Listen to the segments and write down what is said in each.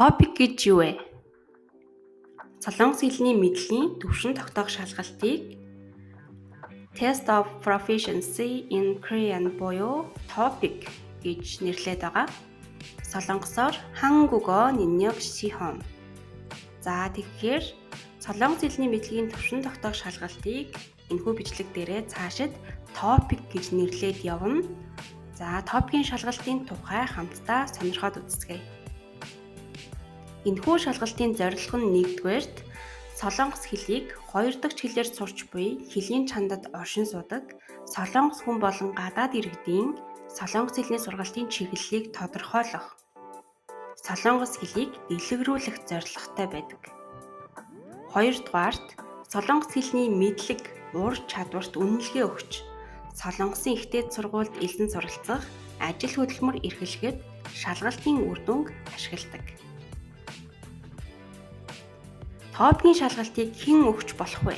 TOPIK гэж юу вэ? Солонгос хэлний мэдлэгийн түвшин тогтоох шалгалтыг Test of Proficiency in Korean буюу TOPIK гэж нэрлэдэг байгаа. Солонгосоор 한국어 능력 시험. За, тэгэхээр солонгос хэлний мэдлэгийн түвшин тогтоох шалгалтыг энэхүү бичлэг дээрээ цаашид TOPIK гэж нэрлээд явна. За, TOPIK-ийн шалгалтын тухай хамтдаа сонирхоод үзцгээе. Энэхүү шалгалтын зорилго нь нэгдүгээрт солонгос хэлийг хоёр дахь хэлээр сурч буй хөлийн чандад оршин суудаг солонгос хүн болон гадаад иргэдийн солонгос хэлний сургалтын чиглэлийг тодорхойлох, солонгос хэлийг дэлгэрүүлэх зорилготой байдаг. Хоёрдугаарт солонгос хэлний мэдлэг, ур чадварт үнэлгээ өгч, солонгосын их дээд сургуульд элсэн суралцах, ажил хөдөлмөр эрхлэхэд шалгалтын үр дүнг ашигладаг. TOPIK-ийн шалгалтыг хэн өгч болох вэ?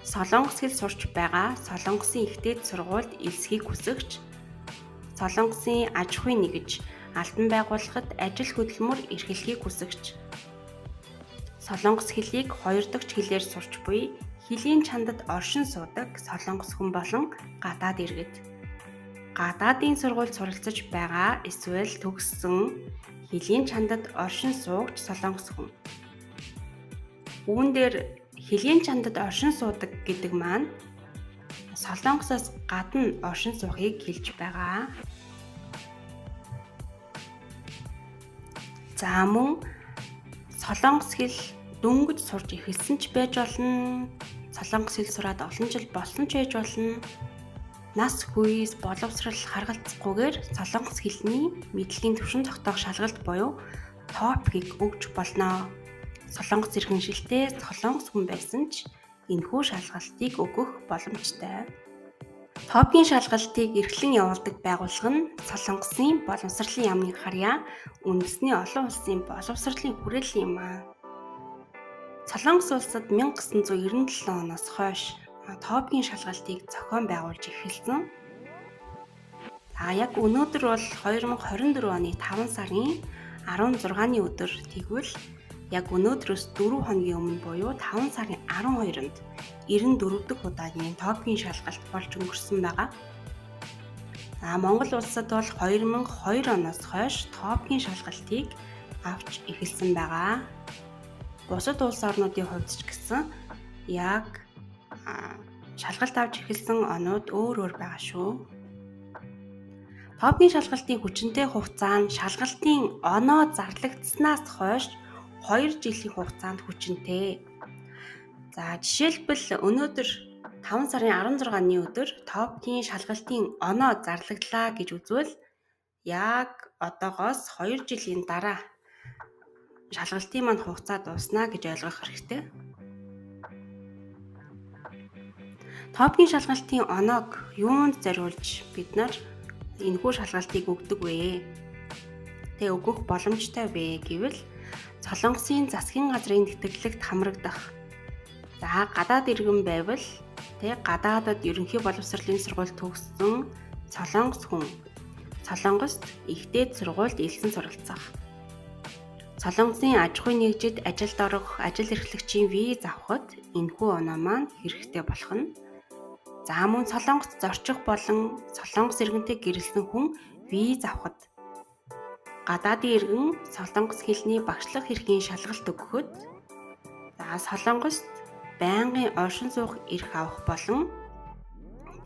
Солонгос хэл сурч байгаа солонгосын их дээд сургуульд элсэхийг хүсэгч, солонгосын аж ахуйн нэгж, албан байгууллагад ажил хөдөлмөр эрхлэхийг хүсэгч, солонгос хэлийг хоёр дахь хэлээр сурч буй хөлийн чандад оршин суудаг солонгос хүн болон гадаад иргэд. Гадаадын сургуульд суралцаж байгаа эсвэл төгссөн хөлийн чандад оршин суугч солонгос хүн. Үүн дээр хөлийн чандад оршин суудаг гэдэг маань солонгосоос гадна оршин суухыг хэлж байгаа. За, мөн солонгос хэл дөнгөж сурч эхэлсэн ч байж болно. Солонгос хэл сураад олон жил болсон ч байж болно. Нас хүйс, боловсрал харгалзахгүйгээр солонгос хэлний мэдлэгийн түвшин тогтоох шалгалт буюу TOPIK-ийг өгч болно. Солонгос иргэншилтэй солонгос хүн байсан ч энэхүү шалгалтыг өгөх боломжтой. TOPIK-ийн шалгалтыг эрхлэн явуулдаг байгууллага нь Солонгосын боловсролын яамны харьяа үндэсний олон улсын боловсролын хүрээлэн юм аа. Солонгос улсад 1997 оноос хойш TOPIK-ийн шалгалтыг зохион байгуулж эхэлсэн. За, яг өнөөдөр бол 2024 оны 5 сарын 16-ны өдөр, тэгвэл яг өнөөдрөөс 4 хоногийн өмнө буюу 5 сарын 12-нд 94 дахь удаагийн TOPIK-ийн шалгалт болж өнгөрсөн байгаа. За, Монгол улсад бол 2002 оноос хойш TOPIK-ийн шалгалтыг авч эхэлсэн байгаа. Бусад улс орнуудын хувьд ч гэсэн яг шалгалт авч эхэлсэн онууд өөр өөр байгаа шүү. TOPIK-ийн шалгалтын хүчинтэй хугацаа нь шалгалтын оноо зарлагдсанаас хойш 2 жилийн хугацаанд хүчинтэй. За, жишээлбэл өнөөдөр 5 сарын 16-ны өдөр TOPIK-ийн шалгалтын оноо зарлагдлаа гэж үзвэл яг одоогоос 2 жилийн дараа шалгалтын маань хугацаа дууснаа гэж ойлгох хэрэгтэй. TOPIK-ийн шалгалтын оноог юунд зориулж бид нар энэхүү шалгалтыг өгдөг вэ? Тэ өгөх боломжтой вэ гэвэл Солонгосын засгийн газрын тэтгэлэгт хамрагдах. За, гадаад иргэн байвал тэ гадаадад ерөнхий боловсролын сургууль төгссөн солонгос хүн Солонгост их дээд сургуульд элсэн суралцах. Солонгосын аж ахуйн нэгжид ажилд орох ажил эрхлэгчийн виз авахад энэхүү оноо маань хэрэгтэй болох нь. За, мөн Солонгост зорчих болон солонгос иргэнтэй гэрлэсэн хүн виз авахад, гадаадын иргэн солонгос хэлний багшлах эрхийн шалгалт өгөхөд, за, Солонгост байнгын оршин суух эрх авах болон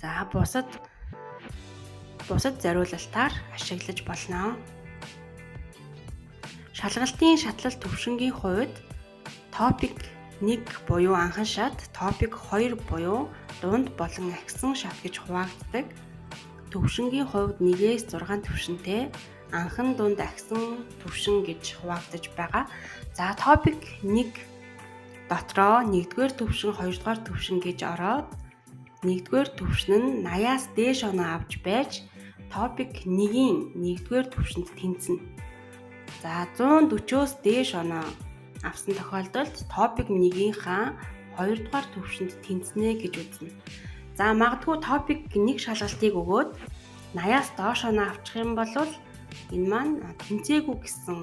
за бусад зориулалтаар ашиглаж болно. Шалгалтын шатлал түвшингийн хувьд TOPIK 1 буюу анхан шат, TOPIK 2 буюу дунд болон ахисан шат гэж хуваагддаг. Түвшингийн хувьд 1-ээс 6 түвшинтэй анхан, дунд, ахисан түвшин гэж хуваагдаж байгаа. За, TOPIK 1 дотроо 1-р түвшин, 2-р түвшин гэж ороод 1-р түвшин нь 80-аас дээш оноо авч байж TOPIK 1-ийн 1-р түвшинд тэнцэнэ. За, 140-оос дээш оноо авсан тохиолдолд TOPIK 1-ийнхаа 2-р түвшинд тэнцэнэ гэж үзнэ. За, магадгүй TOPIK 1 шалгалтыг өгөөд 80-аас доош оноо авчих юм бол Энэ маань тэнцээгүй гэсэн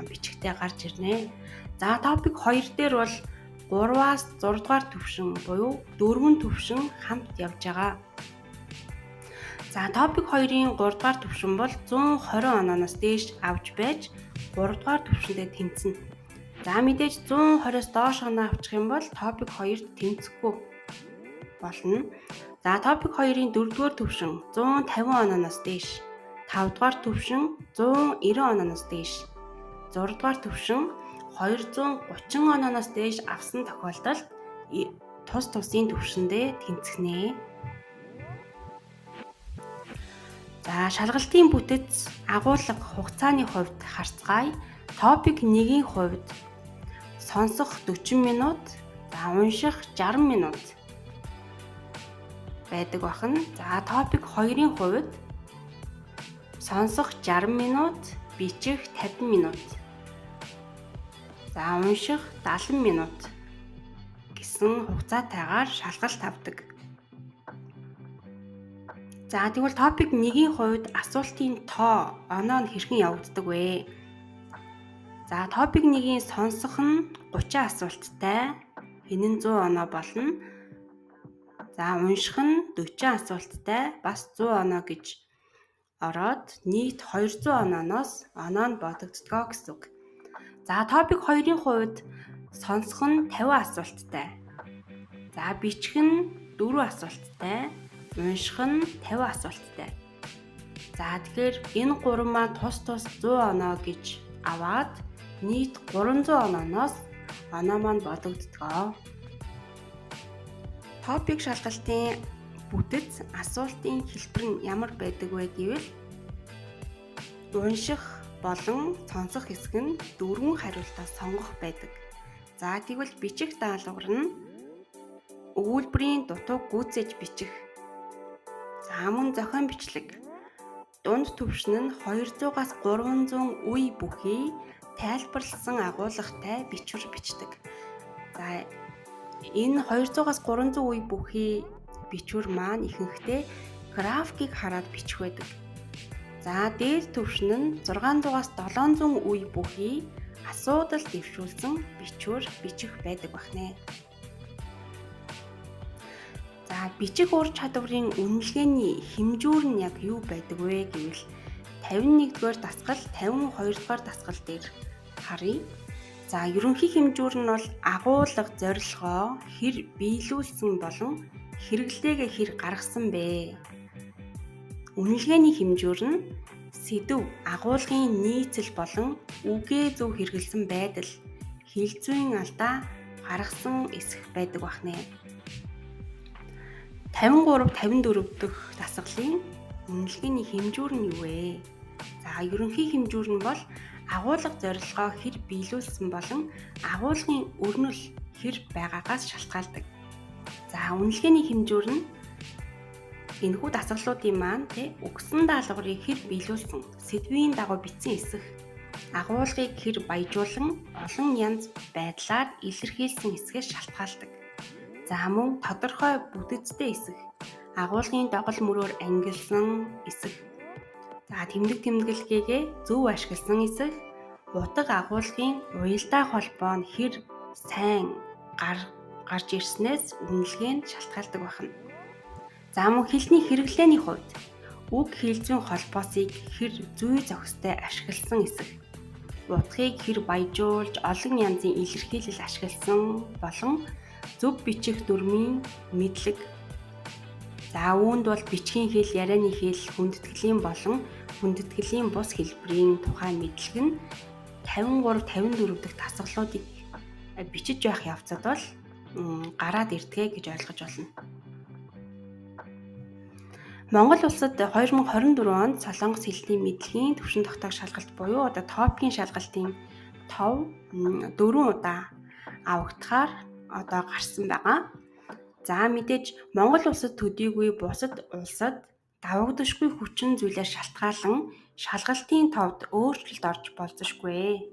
бичгтээ гарч ирнэ. За топик 2 дээр бол 3-аас 6 дугаар түвшин буюу 4 түвшин хамт явж байгаа. За топик 2-ын 3 дугаар түвшин бол 120 онооноос дээш авч байж 3 дугаар түвшиндээ тэнцэнэ. За мэдээж 120-оос доош оноо авчих юм бол топик 2-д тэнцэхгүй болно. За топик 2-ын 4 дугаар түвшин 150 онооноос дээш, 5 дугаар түвшин 190 онооноос дээш, 6 дугаар түвшин 230 онооноос дээш авсан тохиолдолд тус тусын түвшиндээ тэнцэнэ. За шалгалтын бүтэц агуулга хугацааны хувьд харцгаая. Топик 1-ийн хувьд сонсох 40 минут, за унших 60 минут байдаг бахан. За топик 2-ын хувьд сонсох 60 минут, бичих 50 минут. За унших 70 минут гэсэн хугацаатайгаар шалгалт авдаг. За тэгвэл топик 1-ийн хувьд асуултын тоо оноо нь хэрхэн явагддаг вэ? За топик 1-ийн сонсох нь 30 асуулттай, энэ нь 100 оноо болно. За унших нь 40 асуулттай, бас 100 оноо гэж ороод нийт 200 онооноос оноо нь бодогддгоо гэсэн үг. За топик 2-ын хувьд сонсох нь 50 асуулттай. За бичих нь 4 асуулттай, унших нь 50 асуулттай. За тэгэхээр энэ гурван маань тус тус 100 оноо гэж аваад нийт 300 онооноос оноо маань бодогддгоо. Топик шалгалтын бүтэц асуултын хэлбэр нь ямар байдаг вэ гэвэл унших болон сонсох хэсэг нь 4 хариултаас сонгох байдаг. За тэгвэл бичих даалгавар нь өгүүлбэрийн дутууг гүйцээж бичих. За мөн зохион бичлэг. Дунд түвшин нь 200-аас 300 үе бүхий тайлбарласан агуулгатай бичвэр бичдэг. За энэ 200-аас 300 үе бүхий бичвэр маань ихэнхдээ графикийг хараад бичих байдаг. За дээд түвшин нь 600-аас 700 үе бүхий асуудал дэвшүүлсэн бичвэр бичих байдаг бахнэ. За бичих ур чадварын үнэлгээний хэмжүүр нь яг юу байдаг вэ гэвэл 51-р дасгал, 52-р дасгал дээр харъя. За ерөнхий хэмжүүр нь бол агуулга, зорилгоо хэр биелүүлсэн болон хэрэглээгээ хэр гаргасан бэ? Үнэлгээний хэмжүүр нь сэдэв, агуулгын нийцэл болон үгээ зөв хэрэглэсэн байдал, хэл зүйн алдаа гаргасан эсэх байдаг бахнэ. 53 54 дэх дасгалын үнэлгээний хэмжүүр нь юу вэ? За ерөнхий хэмжүүр нь бол агуулга зорилгоо хэр биелүүлсэн болон агуулгын өрнөл хэр байгаагаас шалтгаалдаг. За үнэлгээний хэмжүүр нь энэхүү дасгалуудын маань өгсөн даалгаврыг хэр биелүүлсэн, сэдвийн дагуу бичсэн эсэх, агуулгыг хэр баяжуулан олон янз байдлаар илэрхийлсэн эсэхээс шалтгаалдаг. За мөн тодорхой бүтэцтэй эсэх, агуулгын догол мөрөөр ангилсан эсэх, за тэмдэг тэмдэглэгээгээ зөв ашигласан эсэх, утга агуулгын уялдаа холбоо нь хэр сайн гарч ирснээс үнэлгээнд шалтгаалдаг байна. За мөн хэлний хэрэглээний хувьд үг хэл зүйн холбоосыг хэр зүй зохистой ашигласан эсэх, утгыг хэр баяжуулж олон янзын илэрхийлэл ашигласан болон зөв бичих дүрмийн мэдлэг. За үүнд бол бичгийн хэл, ярианы хэл, хүндэтгэлийн болон хүндэтгэлийн бус хэлбэрийн тухай мэдлэг нь 53 54 дэх дасгалуудыг бичиж байх явцад бол гараад ирдэг гэж ойлгож байна. Монгол улсад 2024 онд солонгос хэлний мэдлэгийн түвшин тогтоох шалгалт буюу одоо топикийн шалгалтын тов 4 удаа авагдахаар одоо гарсан байгаа. За мэдээж Монгол улсад төдийгүй бусад улсад давагдашгүй хүчин зүйлээр шалтгаалan шалгалтын товд өөрчлөлт орж болзошгүй.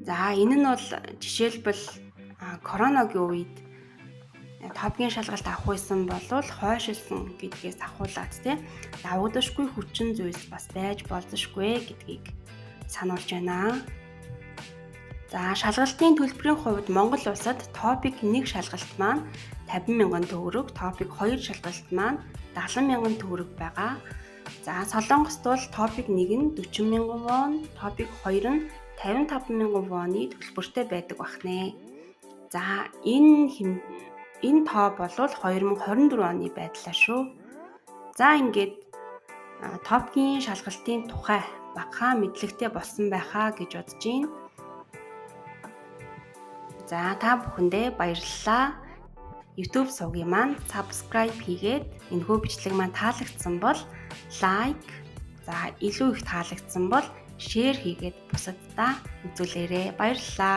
За энэ нь бол жишээлбэл коронагийн үед TOPIK-ийн шалгалт авах байсан бол хойшилсан гэдгээс ахуулаад тий давагдашгүй хүчин зүйлс бас байж болзошгүй гэдгийг сануулж байна. За, шалгалтын төлбөрийн хувьд Монгол улсад TOPIK 1 шалгалт маань 50 мянган төгрөг, TOPIK 2 шалгалт маань 70 мянган төгрөг байгаа. За, Солонгост бол TOPIK 1 нь 40 мянган вон, TOPIK 2 нь 55 мянган воны төлбөртэй байдаг бахнэ. За, энэ тоо бол 2024 оны байдлаа шүү. За, ингээд TOPIK-ийн шалгалтын тухай багахан мэдлэгтэй болсон байхаа гэж бодож байна. За, та бүхэндээ баярлалаа. YouTube сувгийн маань subscribe хийгээд, энэхүү бичлэг маань таалагдсан бол like, за, илүү их таалагдсан бол share хийгээд бусаддаа үзүүлээрэй. Баярлалаа.